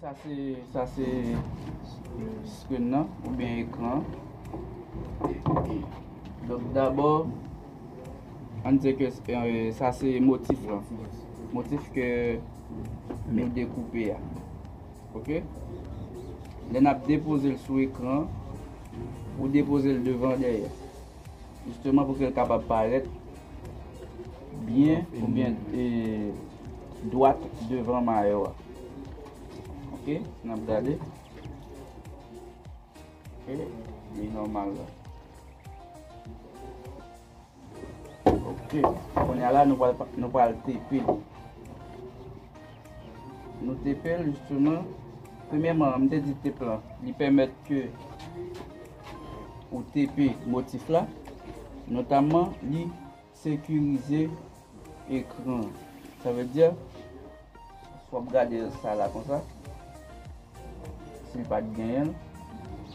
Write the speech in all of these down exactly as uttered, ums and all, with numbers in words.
Sa se, sa se screen nan, oubyen ekran. Donk, dabò, ann di ke, eh, sa se motif lan. Motif ke nou dekoupe a. Ok? Lè n ap depoze l sou ekran, ou depoze l devan dèyè. Jisteman pou ke l kapab parèt byen oubyen, eh, dwat devan mayo a. Ok, n ap gade. Ok, li nòmal la. Ok, kounye a la, nou pral, nou pral tepe. Nou tepe l, jisteman. Premyèman, m te di tep lan, li pèmèt ke ou tepe motif la, notamman, li sekirize ekran. Sa vle di, si w ap gade sa la konsa, si l pa t genyen l,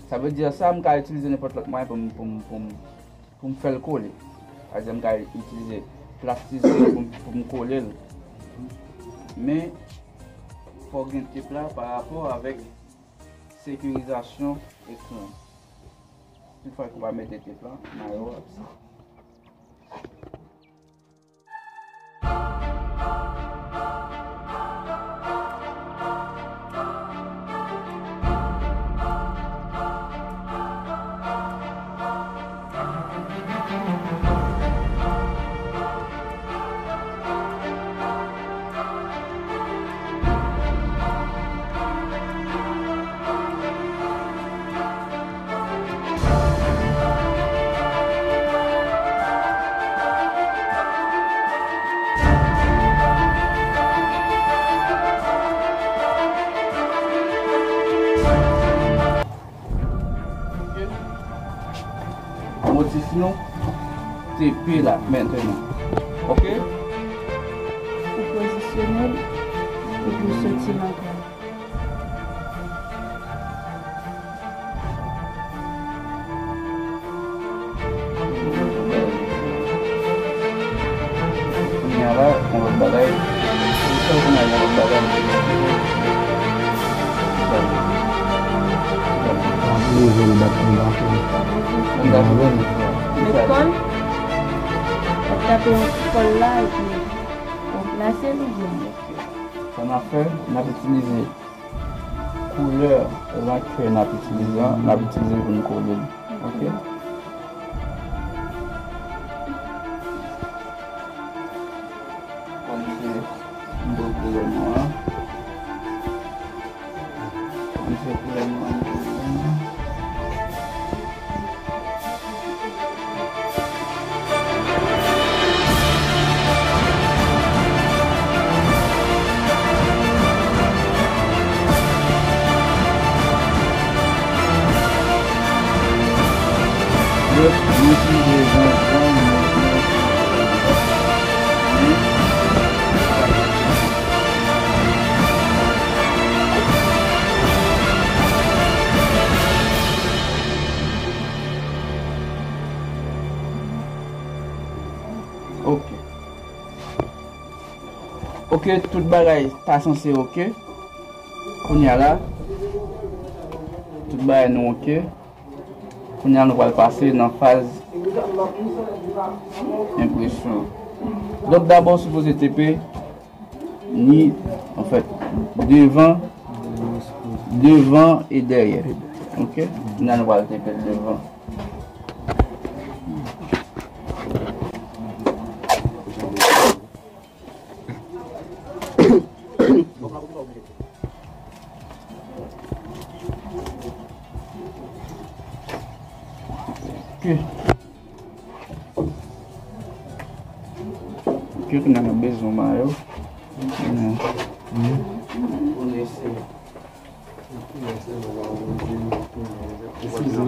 sa vle di sa, m ka itilize nenpòt lòt mwayen pou m, pou m, pou m, pou m fè l kole. Pa egzanp, m ka itilize plastizè pou m, pou m kole l. Men, fò w gen tep la pa rapò avèk sekirizasyon ekran. Yon fwa ke w pa mete tep lan, mayo a ap sa. Motif nou tepe la mentenan. Ok? Ou pozisyone l epi w soti nan kay. Kounye a la, yon lòt bagay. Sa w konnen yon lòt bagay. Leve l bat anba pou. Anba pou. Met kòl. W ap tape yon kòl la epi w plase l ou byen. Sa n ap fè, n ap itilize koulè rankè n ap itilize an, n ap itilize pou n kole l. Ok? Kòm se yon koulè nwa. Kòm se koulè nwa. Ok. Ok, tout bagay ta sanse ok. Kounye a la, tout bagay nou ok. Kounye a nou pral pase nan faz enpresyon. Donk, dabò, w sipoze tepe ni, anfèt, devan, devan e dèyè. Ok? Kounye a nou pral tepe devan. Ok. Ok, kounye a nou bezwen mayo. Kounye a. Eskize.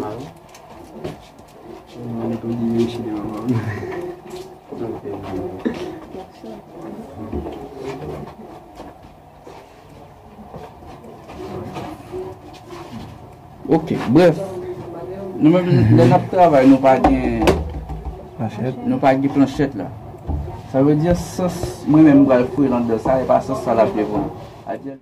Ok, brèf. Nou menm, lè n ap travay, nou pa gen, planchèt, nou pa gen planchèt la. Sa vle di, sans mwen menm m pral foure l anndan sa, e pa sans sa l ap devan. Adyèl.